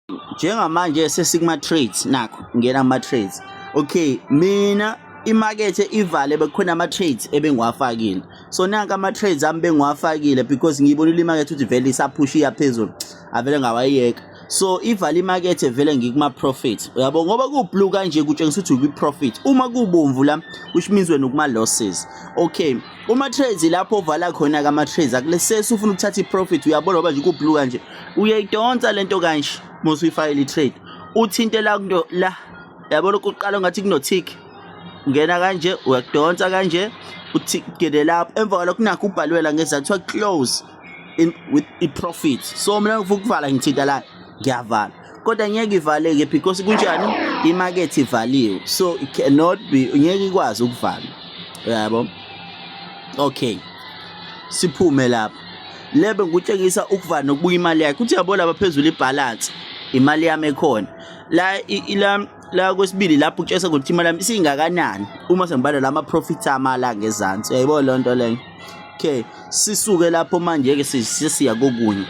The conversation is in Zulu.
Njengamanje sesikuma-trades, nakho ngena kuma-trades. Okay, mina imakethe ivale, bekukhona ama-trades ebengiwafakile. So nanka ama-trades ami bengiwafakile because ngiyibonile imakethe ukuthi vele isaphusha, iya phezulu, avele ngawayiyeka. So ivale imakethe, vele ngikuma-profit, uyabo, ngoba ku-blue kanje kutshengisa ukuthi ukwi-profit. Uma kubomvu la, which means wena ukuma-losses. Okay, kuma-trades lapho ovala khona-ke ama-trades akulesesi ufuna ukuthatha i-profit, uyabona, ngoba nje ku-blue kanje, uyayidonsa lento kanje mosuyifakile i-trade, uthinte la kunto la, yabona, kuqala ngathi kuno-tick, ungena kanje, uyakudonsa kanje, uthi gede lapho. Emva kwalokho nakho ubhaliwe la ngezansi, kuthiwa "close in with i-profit". So mina ngifuna ukuvala, ngithinta la, ngiyavala, kodwa ngeke ivaleke because kunjani? Imakethe ivaliwe, so it cannot be, ngeke ikwazi ukuvala, uyabo. Okay, siphume lapho. Lebe ngikutshengisa ukuvala nokubuka imali yakhe, uthi yabo, lapha phezulu i-balance, imali yami ekhona la, la la kwesibili lapho kutshengisa ukuthi imali yami isingakanani uma sengibala lama profit ami la ngezansi, uyayibona leyo nto leyo. Okay, sisuke lapho manje ke, sesiya kokunye.